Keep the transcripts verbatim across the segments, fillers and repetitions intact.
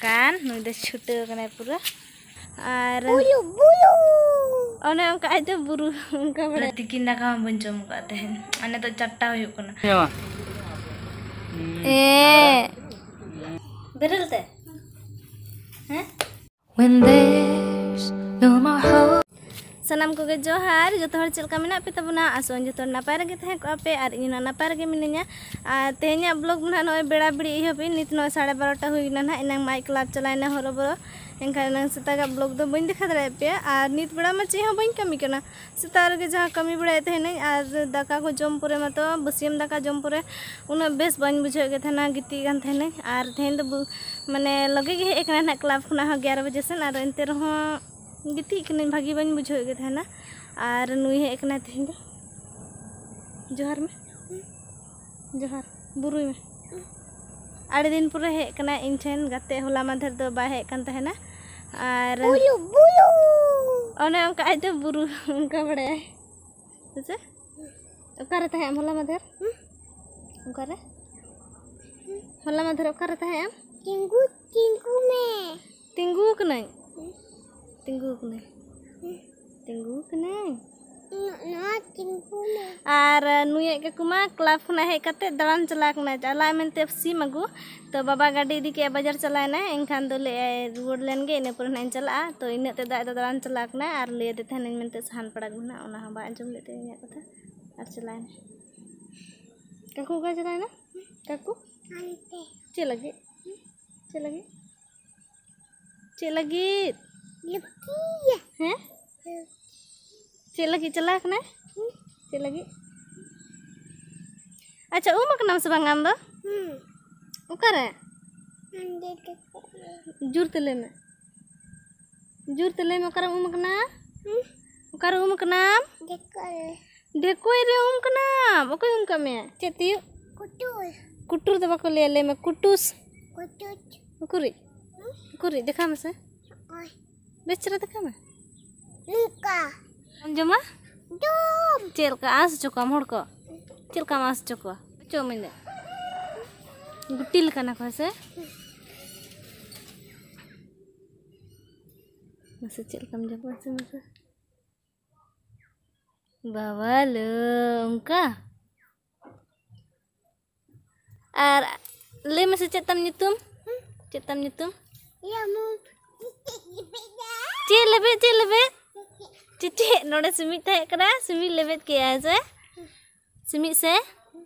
ᱠᱟᱱ ᱱᱩᱭ ᱫᱚ ᱪᱷᱩᱴᱟᱹᱣ ᱠᱟᱱᱟᱭ ᱯᱩᱨᱟᱹ᱾ ᱟᱨ ᱚᱱᱮ ᱚᱱᱠᱟ ᱟᱡ ᱫᱚ ᱵᱩᱨᱩ ᱚᱱᱠᱟ ᱵᱟᱲᱟᱭ᱾ ᱛᱤᱠᱤᱱ ᱫᱟᱠᱟ ᱦᱚᱸ ᱵᱟᱹᱧ ᱡᱚᱢ ᱟᱠᱟᱫ ᱛᱟᱦᱮᱸᱫ᱾ ᱟᱨ ᱱᱤᱛᱚᱜ ᱪᱟᱨᱴᱟ ᱦᱩᱭᱩᱜ ᱠᱟᱱᱟ᱾ ᱮ ᱵᱮᱨᱮᱞ ᱛᱮ? ᱦᱮᱸ? When there's no more hope. ᱥᱟᱱᱟᱢ ᱠᱚᱜᱮ ᱡᱚᱦᱟᱨ᱾ ᱡᱚᱛᱚ ᱦᱚᱲ ᱪᱮᱫ ᱞᱮᱠᱟ ᱢᱮᱱᱟᱜ ᱯᱮ ᱛᱟᱵᱚᱱᱟ? ᱟᱥᱚᱜ ᱟᱹᱧ ᱡᱚᱛᱚ ᱦᱚᱲ ᱱᱟᱯᱟᱭ ᱨᱮᱜᱮ ᱛᱟᱦᱮᱸ ᱠᱚᱜᱼᱟ ᱯᱮ, ᱟᱨ ᱤᱧ ᱦᱚᱸ ᱱᱟᱯᱟᱭ ᱨᱮᱜᱮ ᱢᱤᱱᱟᱹᱧᱟ᱾ ᱟᱨ ᱛᱮᱦᱮᱧᱟᱜ ᱵᱞᱚᱜ ᱫᱚ ᱱᱟᱦᱟᱜ ᱱᱚᱜᱼᱚᱭ ᱵᱮᱲᱟ ᱵᱤᱲᱤ ᱮᱦᱚᱵ ᱮᱱ, ᱱᱤᱛ ᱱᱚᱜᱼᱚᱭ ᱥᱟᱲᱮ ᱵᱟᱨᱚᱴᱟ ᱦᱩᱭ ᱮᱱᱟ ᱱᱟᱦᱟᱜ, ᱮᱱᱟᱝ ᱢᱟᱭ ᱠᱞᱟᱵᱽ ᱪᱟᱞᱟᱣ ᱮᱱᱟ ᱦᱚᱨᱚ ᱵᱚᱨᱚ, ᱮᱱᱠᱷᱟᱱ ᱮᱱᱟᱝ ᱥᱮᱛᱟᱜᱟᱜ ᱵᱞᱚᱜ ᱫᱚ ᱵᱟᱹᱧ ᱫᱮᱠᱷᱟᱣ ᱫᱟᱲᱮᱭᱟᱜ ᱯᱮᱭᱟ᱾ ᱟᱨ ᱱᱤᱛ ᱵᱮᱲᱟ ᱢᱟ ᱪᱮᱫ ᱦᱚᱸ ᱵᱟᱹᱧ ᱠᱟᱹᱢᱤ ᱠᱟᱱᱟ, ᱥᱮᱛᱟᱜ ᱨᱮᱜᱮ ᱡᱟᱦᱟᱸ ᱠᱟᱹᱢᱤ ᱵᱟᱲᱟᱭᱮᱫ ᱛᱟᱦᱮᱱᱟᱹᱧ, ᱟᱨ ᱫᱟᱠᱟ ᱠᱚ ᱡᱚᱢ ᱯᱚᱨᱮ ᱢᱟᱛᱚ, ᱵᱟᱹᱥᱭᱟᱹᱢ ᱫᱟᱠᱟ ᱡᱚᱢ ᱯᱚᱨᱮ ᱩᱱᱟᱹᱜ ᱵᱮᱥ ᱵᱟᱹᱧ ᱵᱩᱡᱷᱟᱹᱣᱮᱫ ᱜᱮ ᱛᱟᱦᱮᱱᱟ, ᱜᱤᱛᱤᱡ ᱠᱟᱱ ᱛᱟᱦᱮᱱᱟᱹᱧ᱾ ᱟᱨ ᱛᱮᱦᱮᱧ ᱫᱚ ᱵᱩ-, ᱢᱟᱱᱮ ᱞᱚᱜᱮ ᱜᱮ ᱦᱮᱡ ᱟᱠᱟᱱᱟ ᱱᱟᱦᱟᱜ ᱠᱞᱟᱵᱽ ᱠᱷᱚᱱᱟᱜ ᱦᱚᱸ ᱮᱜᱟᱨᱚ ᱵᱟᱡᱮ ᱥᱮᱱ, ᱟᱨ ᱮᱱᱛᱮ ᱨᱮᱦᱚᱸ ᱜᱤᱛᱤᱡ ᱠᱟᱹᱱᱟᱹᱧ, ᱵᱷᱟᱹᱜᱤ ᱵᱟᱹᱧ ᱵᱩᱡᱷᱟᱹᱣᱮᱫ ᱜᱮ ᱛᱟᱦᱮᱱᱟ᱾ ᱟᱨ ᱱᱩᱭ ᱦᱮᱡ ᱟᱠᱟᱱᱟᱭ ᱛᱮᱦᱮᱧ ᱫᱚ᱾ ᱡᱚᱦᱟᱨ ᱢᱮ, ᱡᱚᱦᱟᱨ, ᱵᱩᱨᱩᱭ ᱢᱮ᱾ ᱟᱹᱰᱤ ᱫᱤᱱ ᱯᱚᱨᱮ ᱦᱮᱡ ᱟᱠᱟᱱᱟᱭ ᱤᱧ ᱴᱷᱮᱱ ᱜᱟᱛᱮ, ᱦᱚᱞᱟ ᱢᱟᱫᱷᱮᱨ ᱫᱚ ᱵᱟᱭ ᱦᱮᱡ ᱠᱟᱱ ᱛᱟᱦᱮᱱᱟ᱾ ᱟᱨ ᱵᱩᱨᱩ, ᱵᱩᱨᱩ᱾ ᱚᱱᱮ ᱚᱱᱠᱟ ᱟᱡ ᱫᱚ ᱵᱩᱨᱩ ᱚᱱᱠᱟ ᱵᱟᱲᱟᱭᱟᱭ᱾ ᱦᱮᱸᱥᱮ? ᱚᱠᱟᱨᱮ ᱛᱟᱦᱮᱸ ᱟᱢ ᱦᱚᱞᱟ ᱢᱟᱫᱷᱮᱨ? ᱦᱩᱸ? ᱚᱠᱟᱨᱮ? ᱦᱚᱞᱟ ᱢᱟᱫᱷᱮᱨ ᱚᱠᱟᱨᱮ ᱛᱟᱦᱮᱸ ᱟᱢ? ᱛᱤᱸᱜᱩ, ᱛᱤᱸᱜᱩ ᱢᱮ᱾ ᱛᱤᱸᱜᱩ ᱠᱟᱹᱱᱟᱹᱧ᱾ ᱦᱩᱸ? ᱛᱤᱸᱜᱩ ᱠᱟᱹᱱᱟᱹᱧ᱾ ᱦᱩᱸ? ᱛᱤᱸᱜᱩ ᱠᱟᱹᱱᱟᱹᱧ᱾ ᱱᱚ-, ᱱᱚᱣᱟ ᱛᱤᱸᱜᱩ ᱢᱮ᱾ ᱟᱨ ᱱᱩᱭᱟᱜ ᱠᱟᱠᱩ ᱢᱟ ᱠᱞᱟᱵᱽ ᱠᱷᱚᱱᱟᱜ ᱦᱮᱡ ᱠᱟᱛᱮ ᱫᱟᱬᱟᱱ ᱪᱟᱞᱟᱣ ᱠᱟᱱᱟᱭ, ᱪᱟᱞᱟᱜ ᱢᱮᱱᱛᱮ ᱥᱤᱢ ᱟᱹᱜᱩ᱾ ᱛᱚ ᱵᱟᱵᱟ ᱜᱟᱹᱰᱤ ᱤᱫᱤ ᱠᱮᱜᱼᱟ, ᱵᱟᱡᱟᱨ ᱪᱟᱞᱟᱣᱮᱱᱟᱭ, ᱮᱱᱠᱷᱟᱱ ᱫᱚ ᱞᱟᱹᱭᱮᱫᱼᱟᱭ ᱨᱩᱣᱟᱹᱲ ᱞᱮᱱ ᱜᱮ, ᱤᱱᱟᱹ ᱯᱚᱨᱮ ᱱᱟᱦᱟᱜ ᱤᱧ ᱪᱟᱞᱟᱜᱼᱟ᱾ ᱛᱚ ᱤᱱᱟᱹᱜ ᱛᱮᱫᱚ ᱟᱡ ᱫᱚ ᱫᱟᱬᱟᱱ ᱪᱟᱞᱟᱣ ᱠᱟᱱᱟᱭ, ᱟᱨ ᱞᱟᱹᱭ ᱟᱫᱮ ᱛᱟᱦᱮᱱᱟᱹᱧ ᱢᱮᱱᱛᱮ ᱥᱟᱦᱟᱱ ᱯᱟᱲᱟᱜ ᱢᱮ ᱱᱟᱦᱟᱜ, ᱚᱱᱟ ᱦᱚᱸ ᱵᱟᱭ ᱟᱸᱡᱚᱢ ᱞᱮᱫ ᱛᱤᱧᱟᱹ ᱤᱧᱟᱹᱜ ᱠᱟᱛᱷᱟ, ᱟᱨ ᱪᱟᱞᱟᱣᱮᱱᱟᱭ᱾ ᱠᱟᱠᱩ ᱚᱠᱟᱭ ᱪᱟᱞᱟᱣᱮᱱᱟ? ᱠᱟᱠᱩ? ᱦᱟᱱᱛᱮ᱾ ᱪᱮᱫ ᱞᱟᱹᱜᱤᱫ? ᱪᱮᱫ ᱞᱟᱹᱜᱤᱫ? ᱪᱮᱫ ᱞᱟᱹᱜᱤᱫ? ᱞᱩᱠᱤᱭᱟ᱾ ᱦᱮᱸ? ᱪᱮᱫ ᱞᱟᱹᱜᱤᱫ ᱪᱟᱞᱟᱣ ᱠᱟᱱᱟᱭ? ᱪᱮᱫ ᱞᱟᱹᱜᱤᱫ? ᱟᱪᱪᱷᱟ, ᱩᱢ ᱟᱠᱟᱱᱟᱢ ᱥᱮ ᱵᱟᱝ ᱟᱢ ᱫᱚ? ᱦᱩᱸ᱾ ᱚᱠᱟᱨᱮ? ᱦᱟᱸᱰᱮ ᱫᱚᱠᱚ ᱩᱢ᱾ ᱡᱳᱨ ᱛᱮ ᱞᱟᱹᱭ ᱢᱮ᱾ ᱡᱳᱨ ᱛᱮ ᱞᱟᱹᱭ ᱢᱮ, ᱚᱠᱟᱨᱮᱢ ᱩᱢ ᱟᱠᱟᱱᱟ? ᱦᱩᱸ᱾ ᱚᱠᱟᱨᱮ ᱩᱢ ᱟᱠᱟᱱᱟᱢ? ᱫᱮᱠᱚ ᱨᱮ᱾ ᱰᱷᱮᱠᱚᱡ ᱨᱮ ᱩᱢ ᱠᱟᱱᱟᱢ? ᱚᱠᱚᱭ ᱩᱢ ᱠᱟᱜ ᱢᱮᱭᱟ? ᱪᱮᱫ ᱛᱤᱭᱳᱜ? ᱠᱩᱴᱩᱥ᱾ ᱠᱩᱴᱩᱨ ᱫᱚ ᱵᱟᱠᱚ ᱞᱟᱹᱭᱟ, ᱞᱟᱹᱭ ᱢᱮ ᱠᱩᱴᱩᱥ᱾ ᱠᱩᱴᱩᱥ᱾ ᱩᱠᱩᱨᱤᱡ? ᱦᱩᱸ? ᱩᱠᱩᱨᱤᱡ, ᱫᱮᱠᱷᱟᱣ ᱢᱮᱥᱮ᱾ ᱱᱚᱜᱼᱚᱭ᱾ ᱵᱮᱥ ᱪᱮᱦᱨᱟ ᱫᱮᱠᱷᱟᱣ ᱢᱮ᱾ ᱱᱚᱝᱠᱟ᱾ ᱵᱟᱢ ᱡᱚᱢᱟ? ᱡᱚᱢ᱾ ᱪᱮᱫ ᱞᱮᱠᱟ ᱟᱸᱥ ᱦᱚᱪᱚ ᱠᱚᱣᱟᱢ ᱦᱚᱲ ᱠᱚ? ᱪᱮᱫ ᱞᱮᱠᱟᱢ ᱟᱸᱥ ᱦᱚᱪᱚ ᱠᱚᱣᱟ? ᱚᱪᱚᱜ ᱢᱮ ᱤᱧ ᱫᱚ᱾ ᱜᱩᱴᱤ ᱞᱮᱠᱟᱱᱟ ᱠᱚ, ᱦᱮᱸ ᱥᱮ? ᱢᱟᱥᱮ ᱪᱮᱫ ᱞᱮᱠᱟᱢ ᱡᱚᱢᱟ? ᱢᱟᱥᱮ, ᱢᱟᱥᱮ᱾ ᱵᱟᱵᱟ ᱞᱳ, ᱚᱱᱠᱟ? ᱟᱨ ᱞᱟᱹᱭ ᱢᱮᱥᱮ, ᱪᱮᱫ ᱛᱟᱢ ᱧᱩᱛᱩᱢ? ᱪᱮᱫ ᱛᱟᱢ ᱧᱩᱛᱩᱢ? ᱪᱮᱫ ᱞᱮᱵᱮᱫ, ᱪᱮᱫ ᱞᱮᱵᱮᱫ? ᱪᱮᱫ, ᱪᱮᱫ? ᱱᱚᱰᱮ ᱥᱤᱢᱤᱡ ᱛᱟᱦᱮᱸ ᱠᱟᱱᱟ, ᱥᱤᱢᱤᱡ ᱞᱮᱵᱮᱫ ᱠᱮᱜᱼᱟᱭ ᱥᱮ? ᱥᱤᱢᱤᱡ ᱥᱮ?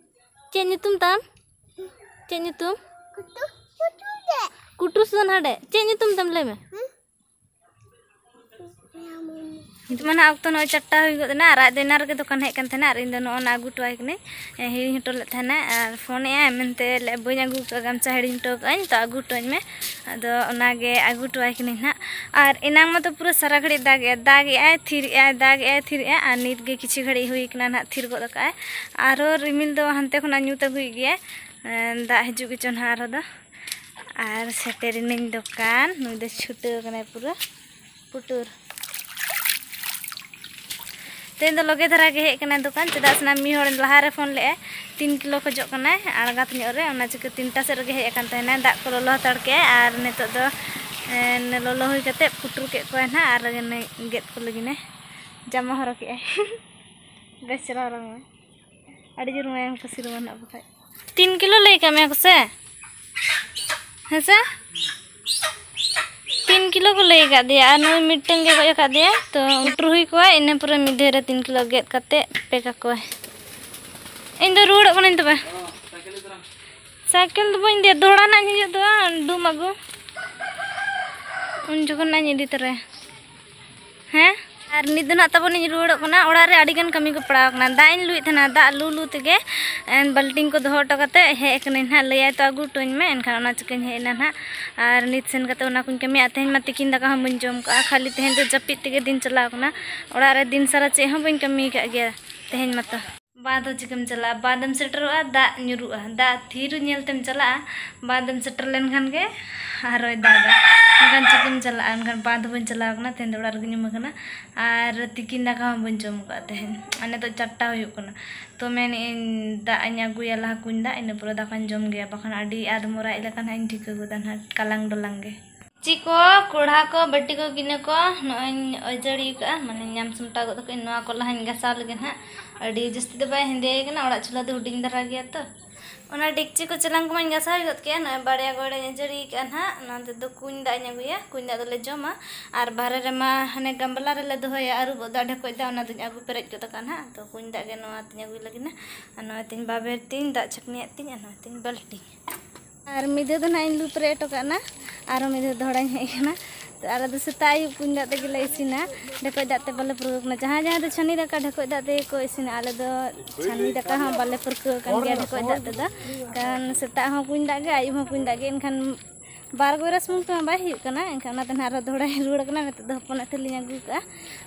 ᱪᱮᱫ ᱧᱩᱛᱩᱢ ᱛᱟᱢ? ᱪᱮᱫ ᱧᱩᱛᱩᱢ? ᱠᱩᱴᱩᱥ ᱫᱚ ᱱᱟᱰᱮ᱾ ᱪᱮᱫ ᱧᱩᱛᱩᱢ ᱛᱟᱢ, ᱞᱟᱹᱭ ᱢᱮ? ᱱᱤᱛᱚᱜ ᱢᱟ ᱱᱟᱦᱟᱜ ᱚᱠᱛᱚ ᱱᱚᱜᱼᱚᱭ ᱪᱟᱨᱴᱟ ᱦᱩᱭ ᱜᱚᱫ ᱮᱱᱟ, ᱟᱨ ᱟᱡ ᱫᱚ ᱮᱱᱟᱱ ᱨᱮᱜᱮ ᱫᱚᱠᱟᱱ ᱦᱮᱡ ᱠᱟᱱ ᱛᱟᱦᱮᱱᱟ, ᱟᱨ ᱤᱧ ᱫᱚ ᱱᱚᱜᱼᱚ ᱱᱟ ᱟᱹᱜᱩ ᱦᱚᱴᱚ ᱟᱭ ᱠᱟᱹᱱᱟᱹᱧ᱾ ᱦᱤᱲᱤᱧ ᱦᱚᱴᱚ ᱞᱮᱫ ᱛᱟᱦᱮᱱᱟ, ᱟᱨ ᱯᱷᱳᱱ ᱮᱜᱼᱟᱭ ᱢᱮᱱᱛᱮ ᱞᱮ ᱵᱟᱹᱧ ᱟᱹᱜᱩ ᱠᱟᱜᱼᱟ, ᱜᱟᱢᱪᱷᱟ ᱦᱤᱲᱤᱧ ᱦᱚᱴᱚ ᱠᱟᱜᱼᱟᱹᱧ, ᱛᱚ ᱟᱹᱜᱩ ᱦᱚᱴᱚ ᱟᱹᱧ ᱢᱮ᱾ ᱟᱫᱚ ᱚᱱᱟᱜᱮ ᱟᱹᱜᱩ ᱦᱚᱴᱚ ᱟᱭ ᱠᱟᱹᱱᱟᱹᱧ ᱱᱟᱦᱟᱜ᱾ ᱟᱨ ᱮᱱᱟᱝ ᱢᱟᱛᱚ ᱯᱩᱨᱟᱹ ᱥᱟᱨᱟ ᱜᱷᱟᱹᱲᱤᱡ ᱫᱟᱜ ᱮᱜᱼᱟᱭ, ᱫᱟᱜ ᱮᱜᱼᱟᱭ, ᱛᱷᱤᱨ ᱮᱜᱼᱟᱭ, ᱫᱟᱜ ᱮᱜᱼᱟᱭ, ᱛᱷᱤᱨ ᱮᱜᱼᱟᱭ, ᱟᱨ ᱱᱤᱛ ᱜᱮ ᱠᱤᱪᱷᱩ ᱜᱷᱟᱹᱲᱤᱡ ᱦᱩᱭ ᱠᱟᱱᱟ ᱱᱟᱦᱟᱜ, ᱛᱷᱤᱨ ᱜᱚᱫ ᱟᱠᱟᱜᱼᱟᱭ᱾ ᱟᱨᱦᱚᱸ ᱨᱤᱢᱤᱞ ᱫᱚ ᱦᱟᱱᱛᱮ ᱠᱷᱚᱱᱟᱜ ᱧᱩᱛ ᱟᱹᱜᱩᱭᱮᱫ ᱜᱮᱭᱟᱭ, ᱫᱟᱜ ᱦᱤᱡᱩᱜ ᱜᱮᱪᱚ ᱱᱟᱦᱟᱜ ᱟᱨᱦᱚᱸ ᱫᱚ᱾ ᱟᱨ ᱥᱮᱴᱮᱨᱮᱱᱟᱹᱧ ᱫᱚᱠᱟᱱ᱾ ᱱᱩᱭ ᱫᱚ ᱪᱷᱩᱴᱟᱹᱣ ᱠᱟᱱᱟᱭ ᱯᱩᱨᱟᱹ ᱯᱩᱴᱩᱨ᱾ ᱛᱮᱦᱮᱧ ᱫᱚ ᱞᱚᱜᱮ ᱫᱷᱟᱨᱟ ᱜᱮ ᱦᱮᱡ ᱠᱟᱱᱟᱭ ᱫᱚᱠᱟᱱ, ᱪᱮᱫᱟᱜ ᱥᱮ ᱢᱤᱫ ᱦᱚᱲ ᱞᱟᱦᱟᱨᱮ ᱯᱷᱳᱱ ᱞᱮᱜᱼᱟᱭ, ᱛᱤᱱ ᱠᱤᱞᱳ ᱠᱷᱚᱡᱚᱜ ᱠᱟᱱᱟᱭ ᱟᱬᱜᱟᱛ ᱧᱚᱜ ᱨᱮ, ᱚᱱᱟ ᱪᱤᱠᱟᱹ ᱛᱤᱱᱴᱟ ᱥᱮᱫ ᱨᱮᱜᱮ ᱦᱮᱡ ᱟᱠᱟᱱ ᱛᱟᱦᱮᱱᱟᱭ᱾ ᱫᱟᱜ ᱠᱚ ᱞᱚᱞᱚ ᱦᱟᱛᱟᱲ ᱠᱮᱜᱼᱟᱭ, ᱟᱨ ᱱᱤᱛᱚᱜ ᱫᱚ, ᱮ, ᱞᱚᱞᱚ ᱦᱩᱭ ᱠᱟᱛᱮᱫ ᱯᱩᱴᱩᱨ ᱠᱮᱫ ᱠᱚᱣᱟᱭ ᱱᱟᱦᱟᱜ, ᱟᱨ ᱜᱮᱫ ᱠᱚ ᱞᱟᱹᱜᱤᱫ ᱮ ᱡᱟᱢᱟ ᱦᱚᱨᱚᱜ ᱠᱮᱜᱼᱟᱭ᱾ ᱵᱮᱥ ᱪᱮᱦᱨᱟ ᱦᱚᱨᱚᱜ ᱢᱮ᱾ ᱟᱹᱰᱤ ᱡᱳᱨ ᱢᱟᱭᱟᱢ ᱠᱚ ᱥᱤᱨᱟᱹᱣᱟ ᱱᱟᱜ ᱵᱟᱠᱷᱟᱡ᱾ ᱛᱤᱱ ᱠᱤᱞᱳ ᱞᱟᱹᱭ ᱠᱟᱜ ᱢᱮᱭᱟ ᱠᱚ ᱥᱮ? ᱦᱮᱸ ᱥᱮ? ᱛᱤᱱ ᱠᱤᱞᱳ ᱠᱚ ᱞᱟᱹᱭ ᱟᱠᱟᱫ ᱫᱮᱭᱟ, ᱟᱨ ᱱᱩᱭ ᱢᱤᱫᱴᱟᱝ ᱜᱮ ᱜᱚᱡ ᱟᱠᱟᱫ ᱫᱮᱭᱟ, ᱛᱚ ᱩᱴᱨᱩ ᱦᱩᱭ ᱠᱚᱣᱟ, ᱤᱱᱟᱹ ᱯᱚᱨᱮ ᱢᱤᱫ ᱫᱷᱟᱣ ᱨᱮ ᱛᱤᱱ ᱠᱤᱞᱳ ᱜᱮᱫ ᱠᱟᱛᱮ ᱯᱮᱠ ᱟᱠᱚᱣᱟᱭ᱾ ᱤᱧ ᱫᱚ ᱨᱩᱣᱟᱹᱲᱚᱜ ᱠᱟᱹᱱᱟᱹᱧ ᱛᱚᱵᱮ᱾ ᱥᱟᱭᱠᱮᱞ ᱫᱚ ᱵᱟᱹᱧ ᱤᱫᱤᱭᱟ, ᱫᱚᱦᱲᱟ ᱱᱟᱜ ᱤᱧ ᱦᱤᱡᱩᱜ ᱫᱚ ᱰᱩᱢ ᱟᱹᱜᱩ, ᱩᱱ ᱡᱚᱠᱷᱚᱱ ᱱᱟᱜ ᱤᱧ ᱤᱫᱤ ᱛᱚᱨᱟᱭᱟ᱾ ᱦᱮᱸ? ᱟᱨ ᱱᱤᱛ ᱫᱚ ᱱᱟᱜ ᱛᱟᱵᱚᱱ ᱤᱧ ᱨᱩᱣᱟᱹᱲᱚᱜ ᱠᱟᱱᱟ᱾ ᱚᱲᱟᱜ ᱨᱮ ᱟᱹᱰᱤ ᱜᱟᱱ ᱠᱟᱹᱢᱤ ᱠᱚ ᱯᱟᱲᱟᱣ ᱠᱟᱱᱟ᱾ ᱫᱟᱜ ᱤᱧ ᱞᱩᱭᱮᱫ ᱛᱟᱦᱮᱱᱟ, ᱫᱟᱜ ᱞᱩ ᱞᱩ ᱛᱮᱜᱮ, ᱮᱱ, ᱵᱟᱹᱞᱴᱤᱱ ᱠᱚ ᱫᱚᱦᱚ ᱦᱚᱴᱚ ᱠᱟᱛᱮ ᱦᱮᱡ ᱟᱠᱟᱱᱟᱹᱧ ᱱᱟᱦᱟᱜ᱾ ᱞᱟᱹᱭᱟᱭ ᱛᱚ, "ᱟᱹᱜᱩ ᱦᱚᱴᱚ ᱟᱹᱧ ᱢᱮ", ᱮᱱᱠᱷᱟᱱ ᱚᱱᱟ ᱪᱤᱠᱟᱹᱧ ᱦᱮᱡ ᱮᱱᱟ ᱱᱟᱦᱟᱜ᱾ ᱟᱨ ᱱᱤᱛ ᱥᱮᱱ ᱠᱟᱛᱮ ᱚᱱᱟ ᱠᱚᱧ ᱠᱟᱹᱢᱤᱭᱟ᱾ ᱛᱮᱦᱮᱧ ᱢᱟ ᱛᱤᱠᱤᱱ ᱫᱟᱠᱟ ᱦᱚᱸ ᱵᱟᱹᱧ ᱡᱚᱢ ᱠᱟᱜᱼᱟ, ᱠᱷᱟᱹᱞᱤ ᱛᱮᱦᱮᱧ ᱫᱚ ᱡᱟᱹᱯᱤᱫ ᱛᱮᱜᱮ ᱫᱤᱱ ᱪᱟᱞᱟᱣ ᱠᱟᱱᱟ᱾ ᱚᱲᱟᱜ ᱨᱮ ᱫᱤᱱ ᱥᱟᱨᱟ ᱪᱮᱫ ᱦᱚᱸ ᱵᱟᱹᱧ ᱠᱟᱹᱢᱤ ᱟᱠᱟᱫ ᱜᱮᱭᱟ ᱛᱮᱦᱮᱧ ᱢᱟᱛᱚ᱾ ᱵᱟᱸᱫᱷ ᱦᱚᱸ ᱪᱤᱠᱟᱹᱢ ᱪᱟᱞᱟᱜᱼᱟ? ᱵᱟᱸᱫᱷ ᱮᱢ ᱥᱮᱴᱮᱨᱚᱜᱼᱟ, ᱫᱟᱜ ᱧᱩᱨᱩᱜᱼᱟ, ᱫᱟᱜ ᱛᱷᱤᱨ ᱧᱮᱞ ᱛᱮᱢ ᱪᱟᱞᱟᱜᱼᱟ, ᱵᱟᱸᱫᱷ ᱮᱢ ᱥᱮᱴᱮᱨ ᱞᱮᱱᱠᱷᱟᱱ ᱜᱮ ᱟᱨᱚᱭ ᱫᱟᱜᱟ᱾ ᱮᱱᱠᱷᱟᱱ ᱪᱤᱠᱟᱹᱢ ᱪᱟᱞᱟᱜᱼᱟ? ᱮᱱᱠᱷᱟᱱ ᱵᱟᱸᱫᱷ ᱦᱚᱸ ᱵᱟᱹᱧ ᱪᱟᱞᱟᱣ ᱠᱟᱱᱟ, ᱛᱮᱦᱮᱧ ᱫᱚ ᱚᱲᱟᱜ ᱨᱮᱜᱮᱧ ᱩᱢ ᱟᱠᱟᱱᱟ᱾ ᱟᱨ ᱛᱤᱠᱤᱱ ᱫᱟᱠᱟ ᱦᱚᱸ ᱵᱟᱹᱧ ᱡᱚᱢ ᱟᱠᱟᱫ ᱛᱟᱦᱮᱸᱫ, ᱟᱨ ᱱᱤᱛᱚᱜ ᱪᱟᱨᱴᱟ ᱦᱩᱭᱩᱜ ᱠᱟᱱᱟ᱾ ᱛᱚ ᱢᱮᱱᱮᱫ ᱟᱹᱧ ᱫᱟᱜ ᱤᱧ ᱟᱹᱜᱩᱭᱟ ᱞᱟᱦᱟ ᱠᱩᱧ ᱫᱟᱜ, ᱤᱱᱟᱹ ᱯᱚᱨᱮ ᱫᱟᱠᱟᱧ ᱡᱚᱢ ᱜᱮᱭᱟ, ᱵᱟᱠᱷᱟᱱ ᱟᱹᱰᱤ ᱟᱫᱽᱢᱚᱨᱟ ᱦᱮᱡ ᱞᱮᱠᱷᱟᱱ ᱦᱟᱸᱜ ᱤᱧ ᱴᱷᱤᱠᱟᱹ ᱜᱚᱫᱟ ᱱᱟᱦᱟᱜ, ᱠᱟᱞᱟᱝ ᱰᱚᱞᱟᱝ ᱜᱮ᱾ ᱪᱤ ᱠᱚ, ᱠᱚᱲᱦᱟ ᱠᱚ, ᱵᱟᱹᱴᱤ ᱠᱚ, ᱜᱤᱱᱟᱹ ᱠᱚ ᱱᱚᱜᱼᱚᱭ ᱤᱧ ᱚᱡᱟᱹᱲᱤ ᱠᱟᱜᱼᱟ, ᱢᱟᱱᱮ ᱧᱟᱢ ᱥᱟᱢᱴᱟᱣ ᱜᱚᱫ ᱠᱟᱜᱼᱟᱹᱧ᱾ ᱱᱚᱣᱟ ᱠᱚ ᱞᱟᱦᱟᱧ ᱜᱷᱟᱥᱟᱣ ᱞᱮᱜᱮ ᱱᱟᱦᱟᱜ᱾ ᱟᱹᱰᱤ ᱡᱟᱹᱥᱛᱤ ᱫᱚ ᱵᱟᱭ ᱦᱮᱸᱫᱮ ᱠᱟᱱᱟ, ᱚᱲᱟᱜ ᱪᱩᱞᱦᱟᱹ ᱫᱚ ᱦᱩᱰᱤᱧ ᱫᱷᱟᱨᱟ ᱜᱮᱭᱟ ᱛᱚ᱾ ᱚᱱᱟ ᱰᱮᱠᱪᱤ ᱠᱚ ᱪᱮᱞᱟᱝ ᱠᱚᱢᱟᱧ ᱜᱷᱟᱥᱟᱣ ᱜᱚᱫ ᱠᱮᱜᱼᱟ, ᱱᱚᱜᱼᱚᱭ ᱵᱟᱨᱭᱟ ᱜᱚᱲᱟᱧ ᱚᱡᱟᱹᱲᱤ ᱠᱟᱜᱼᱟ ᱱᱟᱦᱟᱜ᱾ ᱱᱚᱣᱟ ᱛᱮᱫᱚ ᱠᱩᱧ ᱫᱟᱜ ᱤᱧ ᱟᱹᱜᱩᱭᱟ, ᱠᱩᱧ ᱫᱟᱜ ᱫᱚᱞᱮ ᱡᱚᱢᱟ᱾ ᱟᱨ ᱵᱟᱦᱨᱮ ᱨᱮᱢᱟ ᱦᱟᱱᱮ ᱜᱟᱢᱞᱟ ᱨᱮᱞᱮ ᱫᱚᱦᱚᱭᱟ, ᱟᱹᱨᱩᱵᱚᱜ ᱫᱟᱜ ᱰᱷᱮᱠᱚᱡ ᱫᱟᱜ, ᱚᱱᱟ ᱫᱚᱧ ᱟᱹᱜᱩ ᱯᱮᱨᱮᱡ ᱜᱚᱫ ᱠᱟᱜᱼᱟ ᱱᱟᱦᱟᱜ᱾ ᱛᱚ ᱠᱩᱧ ᱫᱟᱜ ᱜᱮ ᱱᱚᱣᱟ ᱛᱤᱧ ᱟᱹᱜᱩᱭ ᱞᱟᱹᱜᱤᱫ ᱱᱟ᱾ ᱟᱨ ᱱᱚᱣᱟ ᱛᱤᱧ ᱵᱟᱵᱮᱨ ᱛᱤᱧ, ᱫᱟᱜ ᱪᱷᱟᱹᱠᱱᱤᱭᱟᱜ ᱛᱤᱧ, ᱟᱨ ᱱᱚᱣᱟ ᱛᱤᱧ ᱵᱟᱹᱞᱴᱤ᱾ ᱟᱨ ᱢᱤᱫ ᱫᱷᱟᱣ ᱫᱚ ᱱᱟᱦᱟᱜ ᱤᱧ ᱞᱩ ᱯᱮᱨᱮᱡ ᱦᱚᱴᱚ ᱠᱟᱜᱼᱟ ᱱᱟ, ᱟᱨᱚ ᱢᱤᱫ ᱫᱷᱟᱣ ᱫᱚᱦᱲᱟᱧ ᱦᱮᱡ ᱠᱟᱱᱟ᱾ ᱛᱚ ᱟᱞᱮ ᱫᱚ ᱥᱮᱛᱟᱜ ᱟᱹᱭᱩᱵ ᱠᱩᱧ ᱫᱟᱜ ᱛᱮᱜᱮ ᱞᱮ ᱤᱥᱤᱱᱟ, ᱰᱷᱮᱠᱚᱡ ᱫᱟᱜ ᱛᱮ ᱵᱟᱞᱮ ᱯᱩᱨᱟᱹᱣ ᱠᱟᱱᱟ᱾ ᱡᱟᱦᱟᱸᱭ ᱡᱟᱦᱟᱸᱭ ᱫᱚ ᱪᱷᱟᱹᱱᱤ ᱫᱟᱠᱟ ᱰᱷᱮᱠᱚᱡ ᱫᱟᱜ ᱛᱮᱜᱮ ᱠᱚ ᱤᱥᱤᱱᱟ, ᱟᱞᱮ ᱫᱚ ᱪᱷᱟᱹᱱᱤ ᱫᱟᱠᱟ ᱦᱚᱸ ᱵᱟᱞᱮ ᱯᱟᱹᱨᱠᱟᱹᱣ ᱟᱠᱟᱱ ᱜᱮᱭᱟ ᱰᱷᱮᱠᱚᱡ ᱫᱟᱜ ᱛᱮᱫᱚ, ᱠᱟᱨᱚᱱ ᱥᱮᱛᱟᱜ ᱦᱚᱸ ᱠᱩᱧ ᱫᱟᱜ ᱜᱮ, ᱟᱹᱭᱩᱵ ᱦᱚᱸ ᱠᱩᱧ ᱫᱟᱜ ᱜᱮ, ᱮᱱᱠᱷᱟᱱ ᱵᱟᱨ ᱜᱚᱭᱨᱟ ᱥᱩᱢᱩᱝ ᱛᱮᱢᱟ ᱵᱟᱭ ᱦᱩᱭᱩᱜ ᱠᱟᱱᱟ᱾ ᱮᱱᱠᱷᱟᱱ ᱚᱱᱟᱛᱮ ᱱᱟᱦᱟᱜ ᱟᱨᱚ ᱫᱚᱦᱲᱟᱧ ᱨᱩᱣᱟᱹᱲ ᱠᱟᱱᱟ᱾ ᱱᱤᱛᱚᱜ ᱫᱚ ᱦᱚᱯᱚᱱᱟᱜ ᱴᱷᱮᱱ ᱞᱤᱧ ᱟᱹᱜᱩ ᱠᱟᱜᱼᱟ᱾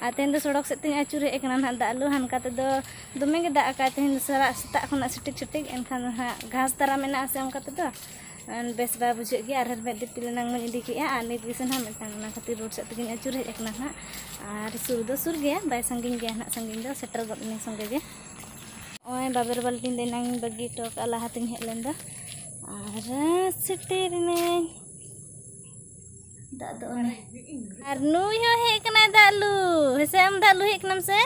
ᱟᱨ ᱛᱮᱦᱮᱧ ᱫᱚ ᱥᱚᱲᱚᱠ ᱥᱮᱫ ᱛᱤᱧ ᱟᱹᱪᱩᱨ ᱦᱮᱡ ᱟᱠᱟᱱᱟ ᱱᱟᱦᱟᱜ ᱫᱟᱜ ᱞᱩ᱾ ᱦᱟᱱᱠᱟ ᱛᱮᱫᱚ ᱫᱚᱢᱮ ᱜᱮ ᱫᱟᱜ ᱟᱠᱟᱫ ᱛᱮᱦᱮᱧ ᱫᱚ, ᱥᱟᱨᱟ ᱥᱮᱛᱟᱜ ᱠᱷᱚᱱᱟᱜ ᱥᱤᱴᱤᱠ ᱥᱤᱴᱤᱠ᱾ ᱮᱱᱠᱷᱟᱱ ᱫᱚ ᱱᱟᱦᱟᱜ ᱜᱷᱟᱥ ᱫᱟᱨᱟ ᱢᱮᱱᱟᱜᱼᱟ ᱥᱮ ᱚᱱᱠᱟ ᱛᱮᱫᱚ ᱵᱮᱥ ᱵᱟᱭ ᱵᱩᱡᱷᱟᱹᱜ ᱜᱮᱭᱟ᱾ ᱟᱨ ᱦᱮᱞᱢᱮᱴ ᱫᱤᱯᱤᱞ ᱮᱱᱟᱝ ᱢᱟᱧ ᱤᱫᱤ ᱠᱮᱜᱼᱟ, ᱟᱨ ᱱᱤᱛ ᱜᱮᱥᱮ ᱱᱟᱦᱟᱜ ᱢᱤᱫᱴᱟᱝ ᱚᱱᱟ ᱠᱷᱟᱹᱛᱤᱨ ᱨᱳᱰ ᱥᱮᱫ ᱛᱮᱜᱮᱧ ᱟᱹᱪᱩᱨ ᱦᱮᱡ ᱟᱠᱟᱱᱟ ᱱᱟᱦᱟᱜ᱾ ᱟᱨ ᱥᱩᱨ ᱫᱚ ᱥᱩᱨ ᱜᱮᱭᱟ, ᱵᱟᱭ ᱥᱟᱺᱜᱤᱧ ᱜᱮᱭᱟ ᱱᱟᱦᱟᱜ, ᱥᱟᱺᱜᱤᱧ ᱫᱚ ᱥᱮᱴᱮᱨ ᱜᱚᱫ ᱮᱱᱟᱹᱧ ᱥᱚᱸᱜᱮ ᱜᱮ᱾ ᱱᱚᱜᱼᱚᱭ ᱵᱟᱵᱮᱨ ᱵᱟᱹᱞᱴᱤᱱ ᱫᱚ ᱮᱱᱟᱝ ᱤᱧ ᱵᱟᱹᱜᱤ ᱦᱚᱴᱚ ᱠᱟᱜᱼᱟ ᱞᱟᱦᱟᱛᱤᱧ ᱦᱮᱡ ᱞᱮᱱ ᱫᱚ, ᱟᱨ ᱥᱮᱴᱮᱨ ᱮᱱᱟᱹᱧ᱾ ᱫᱟᱜ ᱫᱚ ᱚᱱᱮ, ᱟᱨ ᱱᱩᱭ ᱦᱚᱸ ᱦᱮᱡ ᱠᱟᱱᱟᱭ ᱫᱟᱜ ᱞᱩ᱾ ᱦᱮᱸᱥᱮ, ᱟᱢ ᱫᱟᱜ ᱞᱩ ᱦᱮᱡ ᱠᱟᱱᱟᱢ ᱥᱮ?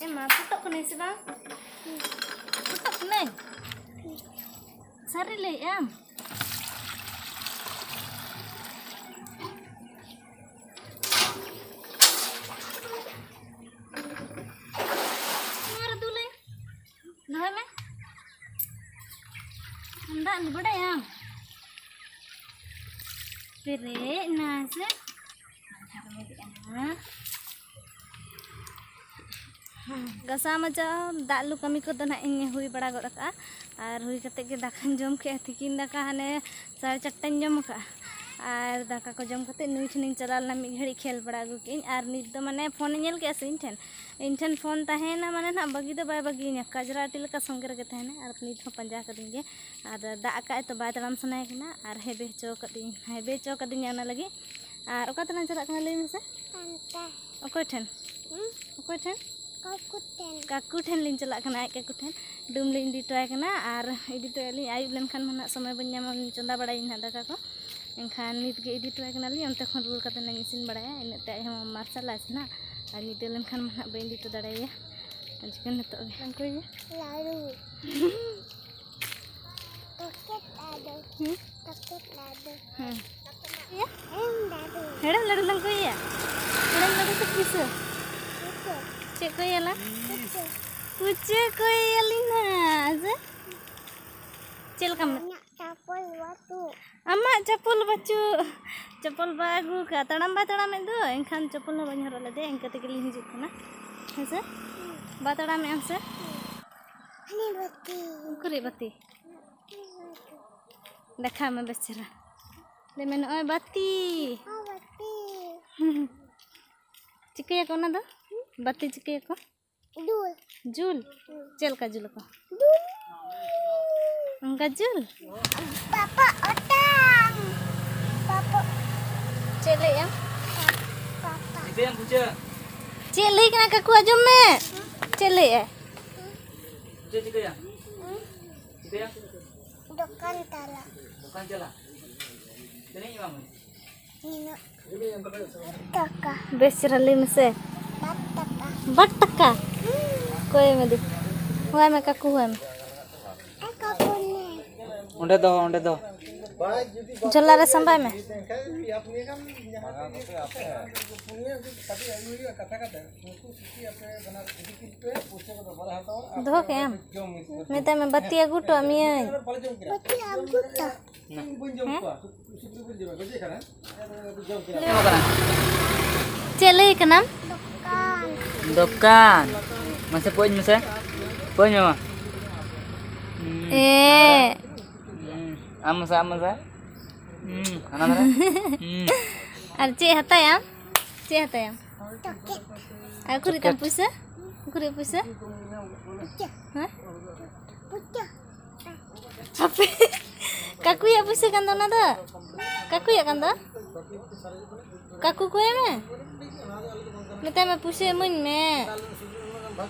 ᱮ ᱢᱟ, ᱯᱷᱩᱴᱚᱜ ᱠᱟᱹᱱᱟᱹᱧ ᱥᱮ ᱵᱟᱝ? ᱯᱷᱩᱴᱚᱜ ᱠᱟᱹᱱᱟᱹᱧ? ᱥᱟᱹᱨᱤ ᱞᱟᱹᱭᱮᱫ ᱟᱢ? ᱱᱚᱣᱟ ᱨᱮ ᱫᱩᱞᱟᱹᱧ᱾ ᱫᱚᱦᱚᱭ ᱢᱮ᱾ ᱟᱢ ᱫᱟᱜ ᱞᱩ ᱵᱟᱰᱟᱭᱟᱢ? ᱯᱮᱨᱮᱡ ᱮᱱᱟ ᱥᱮ? ᱜᱷᱟᱥᱟᱣ ᱢᱟᱡᱟᱣ ᱫᱟᱜ ᱞᱩ ᱠᱟᱹᱢᱤ ᱠᱚᱫᱚ ᱱᱟᱦᱟᱜ ᱤᱧ ᱦᱩᱭ ᱵᱟᱲᱟ ᱜᱚᱫ ᱟᱠᱟᱜᱼᱟ᱾ ᱟᱨ ᱦᱩᱭ ᱠᱟᱛᱮᱫ ᱜᱮ ᱫᱟᱠᱟᱧ ᱡᱚᱢ ᱠᱮᱜᱼᱟ᱾ ᱛᱤᱠᱤᱱ ᱫᱟᱠᱟ ᱦᱟᱱᱮ ᱥᱟᱲᱮ ᱪᱟᱨᱴᱟᱧ ᱡᱚᱢ ᱟᱠᱟᱜᱼᱟ᱾ ᱟᱨ ᱫᱟᱠᱟ ᱠᱚ ᱡᱚᱢ ᱠᱟᱛᱮᱫ ᱱᱩᱭ ᱴᱷᱮᱱᱤᱧ ᱪᱟᱞᱟᱣ ᱞᱮᱱᱟ, ᱢᱤᱫ ᱜᱷᱟᱹᱲᱤᱡ ᱠᱷᱮᱞ ᱵᱟᱲᱟ ᱟᱹᱜᱩ ᱠᱮᱜᱼᱟᱹᱧ᱾ ᱟᱨ ᱱᱤᱛ ᱫᱚ ᱢᱟᱱᱮ ᱯᱷᱳᱱᱮ ᱧᱮᱞ ᱠᱮᱜᱼᱟ ᱥᱮ ᱤᱧ ᱴᱷᱮᱱ, ᱤᱧ ᱴᱷᱮᱱ ᱯᱷᱳᱱ ᱛᱟᱦᱮᱸᱭᱮᱱᱟ ᱢᱟᱱᱮ ᱱᱟᱦᱟᱜ ᱵᱟᱹᱜᱤ ᱫᱚ ᱵᱟᱭ ᱵᱟᱹᱜᱤᱭᱟᱹᱧᱟ, ᱠᱟᱡᱽᱨᱟ ᱟᱹᱴᱤ ᱞᱮᱠᱟ ᱥᱚᱸᱜᱮ ᱨᱮᱜᱮ ᱛᱟᱦᱮᱱᱟᱭ᱾ ᱟᱨ ᱱᱤᱛ ᱦᱚᱸ ᱯᱟᱸᱡᱟ ᱠᱟᱹᱫᱤᱧ ᱜᱮ᱾ ᱟᱨ ᱫᱟᱜ ᱟᱠᱟᱜᱼᱟᱭ ᱛᱚ ᱵᱟᱭ ᱛᱟᱲᱟᱢ ᱥᱟᱱᱟᱭᱮ ᱠᱟᱱᱟ, ᱟᱨ ᱦᱮᱵᱮ ᱦᱚᱪᱚ ᱠᱟᱹᱫᱤᱧ, ᱦᱮᱵᱮ ᱦᱚᱪᱚ ᱠᱟᱹᱫᱤᱧᱟ ᱚᱱᱟ ᱞᱟᱹᱜᱤᱫ᱾ ᱟᱨ ᱚᱠᱟ ᱛᱮᱞᱟᱝ ᱪᱟᱞᱟᱜ ᱠᱟᱱᱟ ᱞᱟᱹᱭ ᱢᱮᱥᱮ? ᱦᱟᱱᱛᱮ᱾ ᱚᱠᱚᱭ ᱴᱷᱮᱱ? ᱦᱩᱸ? ᱚᱠᱚᱭ ᱴᱷᱮᱱ? ᱠᱟᱠᱩ ᱴᱷᱮᱱ᱾ ᱠᱟᱠᱩ ᱴᱷᱮᱱ ᱞᱤᱧ ᱪᱟᱞᱟᱜ ᱠᱟᱱᱟ, ᱟᱡ ᱠᱟᱠᱩ ᱴᱷᱮᱱ᱾ ᱰᱩᱢ ᱞᱤᱧ ᱤᱫᱤ ᱦᱚᱴᱚ ᱟᱭ ᱠᱟᱱᱟ, ᱟᱨ ᱤᱫᱤ ᱦᱚᱴᱚ ᱟᱹᱞᱤᱧ, ᱟᱹᱭᱩᱵ ᱞᱮᱱᱠᱷᱟᱱ ᱢᱟ ᱱᱟᱦᱟᱜ ᱥᱚᱢᱚᱭ ᱵᱟᱹᱧ ᱧᱟᱢᱟ, ᱪᱚᱸᱫᱟ ᱵᱟᱲᱟᱭᱟᱹᱧ ᱱᱟᱦᱟᱜ ᱫᱟᱠᱟ ᱠᱚ᱾ ᱮᱱᱠᱷᱟᱱ ᱱᱤᱛ ᱜᱮ ᱤᱫᱤ ᱦᱚᱴᱚ ᱟᱭ ᱠᱟᱱᱟᱞᱤᱧ, ᱚᱱᱛᱮ ᱠᱷᱚᱱ ᱨᱩᱣᱟᱹᱲ ᱠᱟᱛᱮ ᱱᱟᱜ ᱤᱥᱤᱱ ᱵᱟᱲᱟᱭᱟ, ᱤᱱᱟᱹᱜ ᱛᱮ ᱟᱡ ᱦᱚᱸ ᱢᱟᱨᱥᱟᱞ ᱟᱭ ᱥᱮ ᱱᱟᱦᱟᱜ, ᱟᱨ ᱧᱤᱫᱟᱹ ᱞᱮᱱᱠᱷᱟᱱ ᱢᱟ ᱱᱟᱦᱟᱜ ᱵᱟᱹᱧ ᱤᱫᱤ ᱦᱚᱴᱚ ᱫᱟᱲᱮᱭᱟᱭᱟ᱾ ᱟᱨ ᱪᱤᱠᱟᱹ ᱱᱤᱛᱚᱜ ᱜᱮ ᱞᱟᱹᱰᱩ᱾ ᱯᱚᱠᱮᱴ ᱞᱟᱹᱰᱩ᱾ ᱦᱩᱸ? ᱯᱚᱠᱮᱴ ᱞᱟᱹᱰᱩ᱾ ᱦᱩᱸ᱾ ᱤᱭᱟᱹ? ᱦᱮᱲᱮᱢ ᱞᱟᱹᱰᱩ᱾ ᱦᱮᱲᱮᱢ ᱞᱟᱹᱰᱩ ᱞᱟᱝ ᱠᱚᱭᱮᱭᱟ? ᱦᱮᱲᱮᱢ ᱞᱟᱹᱰᱩ ᱥᱮ ᱯᱩᱭᱥᱟᱹ? ᱯᱩᱭᱥᱟᱹ᱾ ᱪᱮᱫ ᱠᱚᱭᱮᱭᱟᱞᱟᱝ? ᱯᱩᱭᱥᱟᱹ᱾ ᱯᱩᱭᱥᱟᱹ ᱠᱚᱭᱮᱭᱟᱞᱤᱧ ᱦᱟᱸᱜ, ᱦᱮᱸ ᱥᱮ? ᱪᱮᱫ ᱞᱮᱠᱟᱢ ᱤᱧᱟᱹᱜ ᱪᱟᱯᱚᱞ ᱵᱟᱹᱪᱩᱜ᱾ ᱟᱢᱟᱜ ᱪᱟᱯᱚᱞ ᱵᱟᱹᱪᱩᱜ? ᱪᱟᱯᱚᱞ ᱵᱟᱭ ᱟᱹᱜᱩ ᱟᱠᱟᱫ, ᱛᱟᱲᱟᱢ ᱵᱟᱭ ᱛᱟᱲᱟᱢᱮᱫ ᱫᱚ, ᱮᱱᱠᱷᱟᱱ ᱪᱟᱯᱚᱞ ᱦᱚᱸ ᱵᱟᱹᱧ ᱦᱚᱨᱚᱜ ᱞᱮᱫᱮᱭᱟ, ᱤᱱᱠᱟᱹ ᱛᱮᱜᱮ ᱞᱤᱧ ᱦᱤᱡᱩᱜ ᱠᱟᱱᱟ᱾ ᱦᱮᱸ ᱥᱮ? ᱵᱟᱭ ᱛᱟᱲᱟᱢᱮᱫ ᱟᱢ ᱥᱮ? ᱦᱟᱱᱮ ᱵᱟᱹᱛᱤ᱾ ᱩᱠᱩᱨᱤᱡ ᱵᱟᱹᱛᱤ? ᱫᱮᱠᱷᱟᱣ ᱢᱮ ᱵᱮᱥ ᱪᱮᱦᱨᱟ᱾ ᱞᱟᱹᱭ ᱢᱮ, ᱱᱚᱜᱼᱚᱭ ᱵᱟᱹᱛᱤ᱾ ᱦᱚᱸ, ᱵᱟᱹᱛᱤ᱾ ᱪᱤᱠᱟᱹᱭᱟᱠᱚ ᱚᱱᱟ ᱫᱚ? ᱵᱟᱹᱛᱤ ᱪᱤᱠᱟᱹᱭᱟᱠᱚ? ᱫᱩᱞ᱾ ᱡᱩᱞ? ᱦᱩᱸ᱾ ᱪᱮᱫ ᱞᱮᱠᱟ ᱡᱩᱞ ᱟᱠᱚ? ᱫᱩᱞ᱾ ᱚᱱᱠᱟ ᱡᱩᱞ? ᱯᱟᱯᱟ ᱚᱴᱟᱝ᱾ ᱯᱟᱯᱟ᱾ ᱪᱮᱫ ᱞᱟᱹᱭᱮᱜᱼᱟᱢ? ᱯᱟᱯᱟ᱾ ᱪᱮᱫ ᱞᱟᱹᱭ ᱠᱟᱱᱟ ᱠᱟᱠᱩ, ᱟᱸᱡᱚᱢ ᱢᱮ᱾ ᱪᱮᱫ ᱞᱟᱹᱭᱮᱜᱼᱟᱭ? ᱪᱮᱫ ᱪᱤᱠᱟᱹᱭᱟ? ᱦᱩᱸ? ᱪᱤᱠᱟᱹᱭᱟ? ᱫᱚᱠᱟᱱ ᱪᱟᱞᱟᱜ᱾ ᱫᱚᱠᱟᱱ ᱪᱟᱞᱟᱜ? ᱛᱤᱱᱟᱹᱜ ᱤᱧ ᱮᱢᱟᱢᱟ? ᱱᱤᱱᱟᱹᱜ ᱴᱟᱠᱟ᱾ ᱵᱮᱥ ᱪᱮᱦᱨᱟ ᱞᱟᱹᱭ ᱢᱮᱥᱮ᱾ ᱵᱟᱨ ᱴᱟᱠᱟ᱾ ᱵᱟᱨ ᱴᱟᱠᱟ? ᱦᱩᱸ᱾ ᱠᱚᱭ ᱢᱮ ᱫᱤ᱾ ᱦᱚᱦᱚᱭ ᱢᱮ ᱠᱟᱠᱩ, ᱦᱚᱦᱚᱭ ᱢᱮ᱾ ᱮ ᱠᱟᱠᱩ ᱱᱮ᱾ ᱚᱸᱰᱮ ᱫᱚ, ᱚᱸᱰᱮ ᱫᱚ᱾ ᱡᱷᱚᱞᱟ ᱨᱮ ᱥᱟᱢᱵᱟᱭ ᱢᱮ᱾ ᱫᱚᱦᱚ ᱠᱮᱜ ᱟᱢ? ᱢᱮᱛᱟᱭ ᱢᱮ, ᱵᱟᱹᱛᱤ ᱟᱹᱜᱩ ᱦᱚᱴᱚ ᱢᱤᱭᱟᱹᱧ᱾ ᱵᱟᱹᱛᱤ ᱟᱹᱜᱩ ᱦᱚᱴᱚ᱾ ᱦᱮᱸ? ᱪᱮᱫ ᱞᱟᱹᱭ ᱠᱟᱱᱟᱢ? ᱫᱚᱠᱟᱱ᱾ ᱫᱚᱠᱟᱱ᱾ ᱢᱟᱥᱮ ᱯᱚᱡᱽ ᱢᱮᱥᱮ᱾ ᱯᱚᱡᱽ ᱢᱮ ᱢᱟ᱾ ᱦᱩᱸ᱾ ᱮ᱾ ᱦᱩᱸ᱾ ᱟᱢ ᱢᱮᱥᱮ, ᱟᱢ ᱢᱮᱥᱮ᱾ ᱦᱩᱸ, ᱦᱟᱱᱟ ᱫᱷᱟᱨᱮ᱾ ᱦᱩᱸ᱾ ᱟᱨ ᱪᱮᱫ ᱦᱟᱛᱟᱭᱟᱢ? ᱪᱮᱫ ᱦᱟᱛᱟᱭᱟᱢ? ᱪᱚᱠᱞᱮᱴ᱾ ᱟᱨ ᱩᱠᱩᱨᱤᱡ ᱛᱟᱢ ᱪᱚᱠᱞᱮᱴ᱾ ᱯᱩᱭᱥᱟᱹ? ᱩᱠᱩᱨᱤᱡ ᱯᱩᱭᱥᱟᱹ? ᱯᱩᱪᱟᱹ᱾ ᱦᱮᱸ? ᱯᱩᱪᱟᱹ᱾ ᱦᱟᱯᱮ᱾ ᱠᱟᱠᱩᱭᱟᱜ ᱯᱩᱭᱥᱟᱹ ᱠᱟᱱ ᱫᱚ ᱚᱱᱟ ᱫᱚ? ᱠᱟᱠᱩᱭᱟᱜ ᱠᱟᱱ ᱫᱚ? ᱠᱟᱠᱩ ᱠᱚᱭ ᱢᱮ᱾ ᱢᱮᱛᱟᱭ ᱢᱮ ᱯᱩᱭᱥᱟᱹ ᱤᱢᱟᱹᱧ ᱢᱮ᱾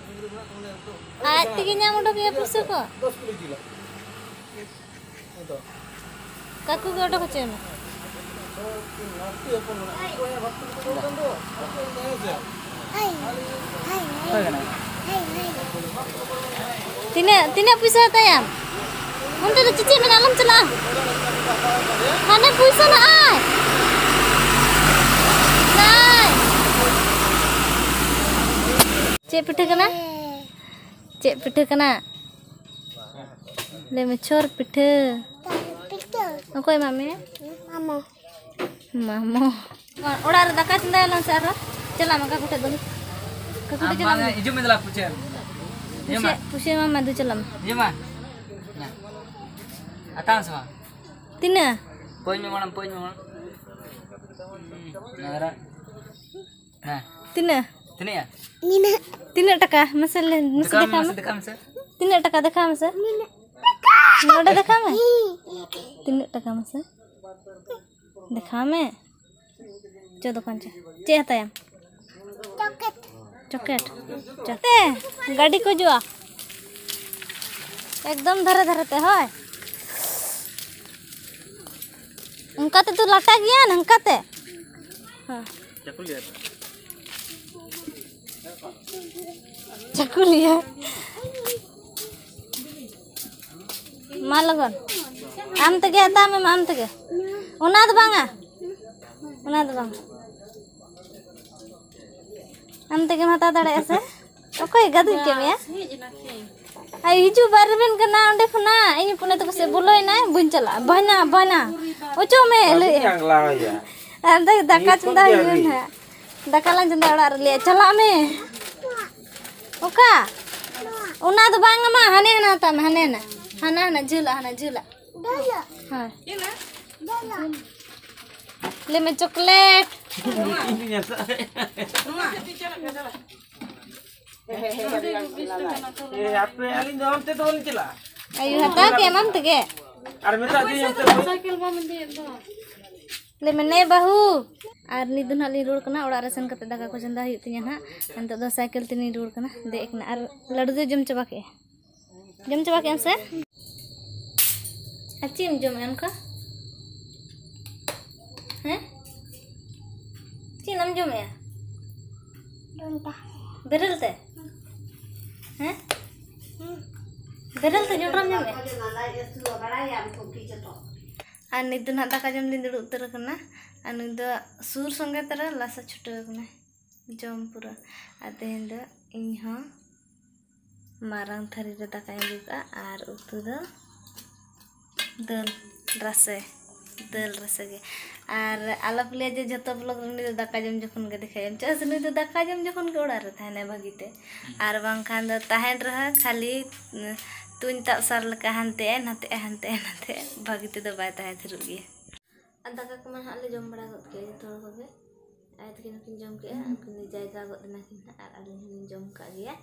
ᱟᱡ ᱛᱮᱜᱮ ᱧᱟᱢ ᱩᱰᱩᱠᱮᱜᱼᱟ ᱯᱩᱭᱥᱟᱹ ᱠᱚ᱾ ᱠᱟᱠᱩ ᱜᱮ ᱚᱰᱚᱠ ᱦᱚᱪᱚᱭ ᱢᱮ᱾ ᱛᱤᱱᱟᱹᱜ, ᱛᱤᱱᱟᱹᱜ ᱯᱚᱭᱥᱟ ᱦᱟᱛᱟᱭᱟᱢ? ᱚᱱᱛᱮ ᱫᱚ ᱪᱮᱫ ᱪᱮᱫ ᱢᱮᱱᱟᱜᱼᱟ, ᱟᱞᱚᱢ ᱪᱟᱞᱟᱜᱼᱟ᱾ ᱦᱟᱱᱮ ᱯᱚᱭᱥᱟ ᱱᱟᱜᱼᱟᱭ᱾ ᱱᱟᱭ᱾ ᱪᱮᱫ ᱯᱤᱴᱷᱟᱹ ᱠᱟᱱᱟ? ᱪᱮᱫ ᱯᱤᱴᱷᱟᱹ ᱠᱟᱱᱟ? ᱞᱟᱹᱭ ᱢᱮ, ᱪᱷᱚᱨ ᱯᱤᱴᱷᱟᱹ᱾ ᱯᱤᱴᱷᱟᱹ᱾ ᱚᱠᱚᱭ ᱮᱢᱟᱜ ᱢᱮᱭᱟ? ᱢᱟᱢᱚ᱾ ᱢᱟᱢᱚ᱾ ᱚᱲᱟᱜ ᱨᱮ ᱫᱟᱠᱟ ᱪᱚᱸᱫᱟᱭᱟᱞᱟᱝ ᱥᱮ ᱟᱨᱦᱚᱸ? ᱪᱟᱞᱟᱜ ᱢᱮ, ᱚᱠᱟ ᱠᱚᱴᱷᱮᱡ ᱫᱚ᱾ ᱚᱠᱟ ᱠᱚᱴᱷᱮᱡ ᱟᱢ ᱪᱟᱞᱟᱜ ᱢᱮ᱾ ᱢᱟᱱᱮ ᱦᱤᱡᱩᱜ ᱢᱮ ᱫᱮᱞᱟ, ᱯᱩᱪᱷᱟᱹ᱾ ᱯᱩᱪᱷᱟᱹ, ᱤᱭᱟᱹ ᱢᱟ᱾ ᱯᱩᱪᱷᱟᱹ ᱢᱟ, ᱢᱟ, ᱫᱩ ᱪᱟᱞᱟᱜ ᱢᱮ᱾ ᱤᱭᱟᱹ ᱢᱟ᱾ ᱱᱟ᱾ ᱟᱛᱟᱝ ᱥᱮ ᱵᱟᱝ? ᱛᱤᱱᱟᱹᱜ? ᱯᱚᱭ ᱢᱮ ᱢᱟᱲᱟᱝ, ᱯᱚᱭ ᱢᱮ ᱢᱟᱲᱟᱝ᱾ ᱦᱩᱸ, ᱟᱨ ᱦᱮᱸ᱾ ᱛᱤᱱᱟᱹᱜ? ᱛᱤᱱᱟᱹᱜ ᱭᱟ? ᱱᱤᱱᱟᱹᱜ᱾ ᱛᱤᱱᱟᱹᱜ ᱴᱟᱠᱟ? ᱢᱟᱥᱮ ᱞᱟᱹᱭ, ᱢᱟᱥᱮ ᱫᱮᱠᱷᱟᱣ ᱢᱮ, ᱫᱮᱠᱷᱟᱣ ᱢᱟᱥᱮ ᱢᱮ᱾ ᱫᱮᱠᱷᱟᱣ ᱢᱮ ᱥᱮ᱾ ᱛᱤᱱᱟᱹᱜ ᱴᱟᱠᱟ? ᱫᱮᱠᱷᱟᱣ ᱢᱮᱥᱮ᱾ ᱱᱤᱱᱟᱹᱜ ᱴᱟᱠᱟ᱾ ᱱᱚᱰᱮ ᱫᱮᱠᱷᱟᱣ ᱢᱮ᱾ ᱦᱤᱸ᱾ ᱛᱤᱱᱟᱹᱜ ᱴᱟᱠᱟ ᱢᱟᱥᱮ? ᱫᱮᱠᱷᱟᱣ ᱢᱮ᱾ ᱪᱚ ᱫᱚᱠᱟᱱ ᱪᱚ᱾ ᱪᱮᱫ ᱦᱟᱛᱟᱭᱟᱢ? ᱪᱚᱠᱞᱮᱴ᱾ ᱪᱚᱠᱞᱮᱴ? ᱪᱚ᱾ ᱛᱮ, ᱜᱟᱹᱰᱤ ᱠᱚ ᱦᱤᱡᱩᱜᱼᱟ᱾ ᱮᱠᱫᱚᱢ ᱫᱷᱟᱨᱮ ᱫᱷᱟᱨᱮ ᱛᱮ, ᱦᱳᱭ᱾ ᱚᱱᱠᱟ ᱛᱮᱫᱚ ᱞᱟᱴᱟ ᱜᱮᱭᱟ, ᱱᱚᱝᱠᱟ ᱛᱮ᱾ ᱦᱮᱸ᱾ ᱪᱟᱹᱠᱩᱞᱤᱭᱟᱹ᱾ ᱢᱟ ᱞᱚᱜᱚᱱ᱾ ᱟᱢ ᱛᱮᱜᱮ ᱦᱟᱛᱟᱣ ᱢᱮ, ᱢᱟ ᱟᱢ ᱛᱮᱜᱮ᱾ ᱚᱱᱟ ᱫᱚ ᱵᱟᱝᱟ᱾ ᱚᱱᱟ ᱫᱚ ᱵᱟᱝ᱾ ᱟᱢ ᱛᱮᱜᱮᱢ ᱦᱟᱛᱟᱣ ᱫᱟᱲᱮᱭᱟᱜᱼᱟ ᱥᱮ? ᱚᱠᱚᱭ ᱜᱟᱹᱫᱩᱡ ᱠᱮᱫ ᱢᱮᱭᱟ? ᱟᱭ ᱦᱤᱡᱩᱜ ᱵᱟᱭ ᱨᱮᱵᱮᱱ ᱠᱟᱱᱟ ᱚᱸᱰᱮ ᱠᱷᱚᱱᱟᱜ᱾ ᱤᱧ ᱦᱚᱯᱚᱱ ᱛᱟᱠᱚ ᱥᱮᱫ ᱵᱚᱞᱚᱭᱮᱱᱟᱭ, ᱵᱟᱹᱧ ᱪᱟᱞᱟᱜᱼᱟ᱾ ᱵᱟᱭᱱᱟ, ᱵᱟᱭᱱᱟ᱾ ᱚᱪᱚᱜ ᱢᱮ, ᱞᱟᱹᱭᱮᱫᱼᱟ᱾ ᱟᱫᱚ ᱫᱟᱠᱟ ᱪᱚᱸᱫᱟ ᱦᱩᱭᱩᱜᱼᱟ ᱱᱟᱦᱟᱜ᱾ ᱫᱟᱠᱟ ᱞᱟᱝ ᱪᱚᱸᱫᱟ ᱚᱲᱟᱜ ᱨᱮ, ᱞᱟᱹᱭᱟ, "ᱪᱟᱞᱟᱜ ᱢᱮ᱾" ᱚᱠᱟ? ᱚᱱᱟ ᱫᱚ ᱵᱟᱝ ᱟᱢᱟ, ᱦᱟᱱᱮ ᱦᱟᱱᱟ ᱦᱟᱛᱟᱣ ᱢᱮ, ᱦᱟᱱᱮ ᱦᱟᱱᱟ᱾ ᱦᱟᱱᱟ ᱦᱟᱱᱟ ᱡᱷᱟᱹᱞᱟᱜ, ᱦᱟᱱᱟ ᱡᱷᱟᱹᱞᱟᱜ᱾ ᱦᱳᱭ᱾ ᱞᱟᱹᱭ ᱢᱮ, ᱪᱚᱠᱞᱮᱴ᱾ ᱮ, ᱟᱯᱮ, ᱟᱹᱞᱤᱧ ᱫᱚ ᱚᱱᱛᱮ ᱫᱚ ᱵᱟᱹᱞᱤᱧ ᱪᱟᱞᱟᱜᱼᱟ᱾ ᱟᱭᱳ, ᱦᱟᱛᱟᱣ ᱠᱮᱫ ᱟᱢ ᱛᱮᱜᱮ? ᱟᱨ ᱢᱮᱛᱟᱜ ᱫᱤᱧ ᱚᱱᱛᱮ ᱫᱚ᱾ ᱥᱟᱭᱠᱮᱞ ᱵᱟᱢ ᱤᱫᱤᱭᱮᱫ ᱫᱚ᱾ ᱞᱮ ᱢᱮᱱᱮ ᱵᱟᱹᱦᱩ᱾ ᱟᱨ ᱱᱤᱛ ᱫᱚ ᱱᱟᱦᱟᱜ ᱞᱤᱧ ᱨᱩᱣᱟᱹᱲ ᱠᱟᱱᱟ ᱚᱲᱟᱜ ᱨᱮ᱾ ᱥᱮᱱ ᱠᱟᱛᱮ ᱫᱟᱠᱟ ᱠᱚ ᱪᱚᱸᱫᱟ ᱦᱩᱭᱩᱜ ᱛᱤᱧᱟᱹ ᱱᱟᱦᱟᱜ᱾ ᱱᱤᱛᱚᱜ ᱫᱚ ᱥᱟᱭᱠᱮᱞ ᱛᱮᱞᱤᱧ ᱨᱩᱣᱟᱹᱲ ᱠᱟᱱᱟ, ᱫᱮᱡ ᱠᱟᱱᱟ᱾ ᱟᱨ ᱞᱟᱹᱰᱩ ᱫᱚ ᱡᱚᱢ ᱪᱟᱵᱟ ᱠᱮᱜᱼᱟ? ᱡᱚᱢ ᱪᱟᱵᱟ ᱠᱮᱜᱼᱟᱢ ᱥᱮ? ᱟᱨ ᱪᱮᱫ ᱮᱢ ᱡᱚᱢᱮᱜᱼᱟ ᱚᱱᱠᱟ? ᱦᱮᱸ? ᱪᱮᱫ ᱮᱢ ᱡᱚᱢᱮᱜᱼᱟ? ᱵᱮᱨᱮᱞ ᱛᱮ? ᱦᱮᱸ? ᱵᱮᱨᱮᱞ ᱛᱮ ᱡᱚᱱᱰᱨᱟᱢ ᱡᱚᱢᱮᱜᱼᱟ? ᱟᱨ ᱱᱤᱛ ᱫᱚ ᱱᱟᱦᱟᱜ ᱫᱟᱠᱟ ᱡᱚᱢ ᱞᱤᱧ ᱫᱩᱲᱩᱵ ᱩᱛᱟᱹᱨ ᱟᱠᱟᱱᱟ᱾ ᱟᱨ ᱱᱩᱭ ᱫᱚ ᱥᱩᱨ ᱥᱚᱸᱜᱮ ᱛᱟᱨᱟ ᱞᱟᱥᱟ ᱪᱷᱩᱴᱟᱹᱣ ᱟᱠᱟᱱᱟᱭ ᱡᱚᱢ ᱯᱩᱨᱟᱹ᱾ ᱟᱨ ᱛᱮᱦᱮᱧ ᱫᱚ ᱤᱧ ᱦᱚᱸ ᱢᱟᱨᱟᱝ ᱛᱷᱟᱹᱨᱤ ᱨᱮ ᱫᱟᱠᱟᱧ ᱟᱹᱜᱩ ᱠᱟᱜᱼᱟ ᱟᱨ ᱩᱛᱩ ᱫᱚ ᱫᱟᱹᱞ ᱨᱟᱥᱮ, ᱫᱟᱹᱞ ᱨᱟᱥᱮ ᱜᱮ᱾ ᱟᱨ ᱟᱞᱚᱯᱮ ᱞᱟᱹᱭᱟ ᱡᱮ ᱡᱷᱚᱛᱚ vlog ᱨᱮ ᱩᱱᱤ ᱫᱚ ᱫᱟᱠᱟ ᱡᱚᱢ ᱡᱚᱠᱷᱚᱱ ᱜᱮ ᱫᱮᱠᱷᱟᱭᱟᱢ, ᱪᱮᱫᱟᱜ ᱥᱮ ᱱᱩᱭ ᱫᱚ ᱫᱟᱠᱟ ᱡᱚᱢ ᱡᱚᱠᱷᱚᱱ ᱜᱮ ᱚᱲᱟᱜ ᱨᱮ ᱛᱟᱦᱮᱱᱟᱭ ᱵᱷᱟᱹᱜᱤ ᱛᱮ᱾ ᱟᱨ ᱵᱟᱝᱠᱷᱟᱱ ᱫᱚ ᱛᱟᱦᱮᱱ ᱨᱮᱦᱚᱸ ᱠᱷᱟᱹᱞᱤ, ᱩᱸ, ᱛᱩᱧ ᱛᱟᱵ ᱥᱟᱨ ᱞᱮᱠᱟ ᱦᱟᱱᱛᱮ ᱟᱭ ᱱᱟᱛᱮ ᱟᱭ, ᱦᱟᱱᱛᱮ ᱟᱭ ᱱᱟᱛᱮ ᱟᱭ, ᱵᱷᱟᱹᱜᱤ ᱛᱮᱫᱚ ᱵᱟᱭ ᱛᱟᱦᱮᱸ ᱛᱷᱤᱨᱚᱜ ᱜᱮᱭᱟ᱾ ᱟᱨ ᱫᱟᱠᱟ ᱠᱚᱢᱟ ᱱᱟᱦᱟᱜ ᱞᱮ ᱡᱚᱢ ᱵᱟᱲᱟ ᱜᱚᱫ ᱠᱮᱜᱼᱟ ᱡᱚᱛᱚ ᱦᱚᱲ ᱠᱚᱜᱮ᱾ ᱟᱭᱳ ᱛᱟᱹᱠᱤᱱ ᱦᱚᱸᱠᱤᱱ ᱡᱚᱢ ᱠᱮᱜᱼᱟ, ᱩᱱᱠᱤᱱ ᱫᱚ ᱡᱟᱭᱜᱟ ᱜᱚᱫ ᱮᱱᱟ ᱠᱤᱱ ᱱᱟᱦᱟᱜ, ᱟᱨ ᱟᱹᱞᱤᱧ ᱦᱚᱸᱞᱤᱧ ᱡᱚᱢ ᱠᱟᱜ ᱜᱮᱭᱟ᱾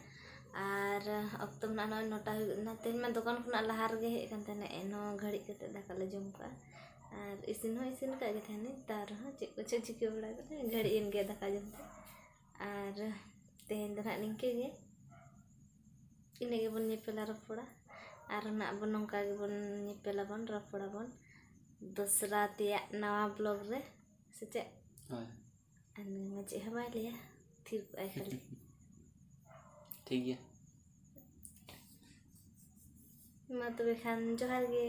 ᱟᱨ ᱚᱠᱛᱚ ᱢᱟ ᱱᱟᱦᱟᱜ ᱱᱚᱜᱼᱚᱭ ᱱᱚᱴᱟ ᱦᱩᱭᱩᱜ ᱠᱟᱱᱟ᱾ ᱛᱮᱦᱮᱧ ᱢᱟ ᱫᱚᱠᱟᱱ ᱠᱷᱚᱱᱟᱜ ᱞᱟᱦᱟ ᱨᱮᱜᱮ ᱦᱮᱡ ᱟᱠᱟᱱ ᱛᱟᱦᱮᱱᱟ, ᱮᱱᱦᱚᱸ ᱜᱷᱟᱹᱲᱤᱡ ᱠᱟᱛᱮ ᱫᱟᱠᱟ ᱞᱮ ᱡᱚᱢ ᱠᱟᱜᱼᱟ᱾ ᱟᱨ ᱤᱥᱤᱱ ᱦᱚᱸ ᱤᱥᱤᱱ ᱠᱟᱜ ᱜᱮ ᱛᱟᱦᱮᱱᱟᱹᱧ, ᱛᱟᱣ ᱨᱮᱦᱚᱸ ᱪᱮᱫ ᱠᱚᱪᱚ ᱪᱤᱠᱟᱹ ᱵᱟᱲᱟ ᱠᱟᱛᱮ ᱜᱷᱟᱹᱲᱤᱡ ᱮᱱ ᱜᱮᱭᱟ ᱫᱟᱠᱟ ᱡᱚᱢ ᱛᱮ᱾ ᱟᱨ ᱛᱮᱦᱮᱧ ᱫᱚ ᱱᱟᱦᱟᱜ ᱱᱤᱝᱠᱟᱹ ᱜᱮ, ᱤᱱᱟᱹᱜ ᱜᱮᱵᱚᱱ ᱧᱮᱯᱮᱞᱟ ᱨᱚᱯᱚᱲᱟ᱾ ᱟᱨ ᱱᱟᱦᱟᱜ ᱵᱚᱱ ᱱᱚᱝᱠᱟ ᱜᱮᱵᱚᱱ ᱧᱮᱯᱮᱞᱟᱵᱚᱱ ᱨᱚᱯᱚᱲᱟᱵᱚᱱ ᱫᱚᱥᱨᱟ ᱛᱮᱭᱟᱜ ᱱᱟᱣᱟ vlog ᱨᱮ, ᱥᱮ ᱪᱮᱫ? ᱦᱳᱭ᱾ ᱟᱨ ᱱᱩᱭ ᱢᱟ ᱪᱮᱫ ᱦᱚᱸ ᱵᱟᱭ ᱞᱟᱹᱭᱟ, ᱛᱷᱤᱨ ᱠᱚᱜᱼᱟᱭ ᱠᱷᱟᱹᱞᱤ᱾ ᱴᱷᱤᱠ ᱜᱮᱭᱟ᱾ ᱢᱟ ᱛᱚᱵᱮ ᱠᱷᱟᱱ ᱡᱚᱦᱟᱨ ᱜᱮ,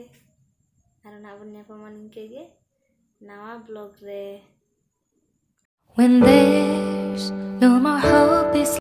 ᱟᱨ ᱱᱟᱦᱟᱜ ᱵᱚᱱ ᱧᱟᱯᱟᱢᱟ ᱱᱤᱝᱠᱟᱹ ᱜᱮ ᱱᱟᱣᱟ vlog ᱨᱮ᱾ When there's no more hope, this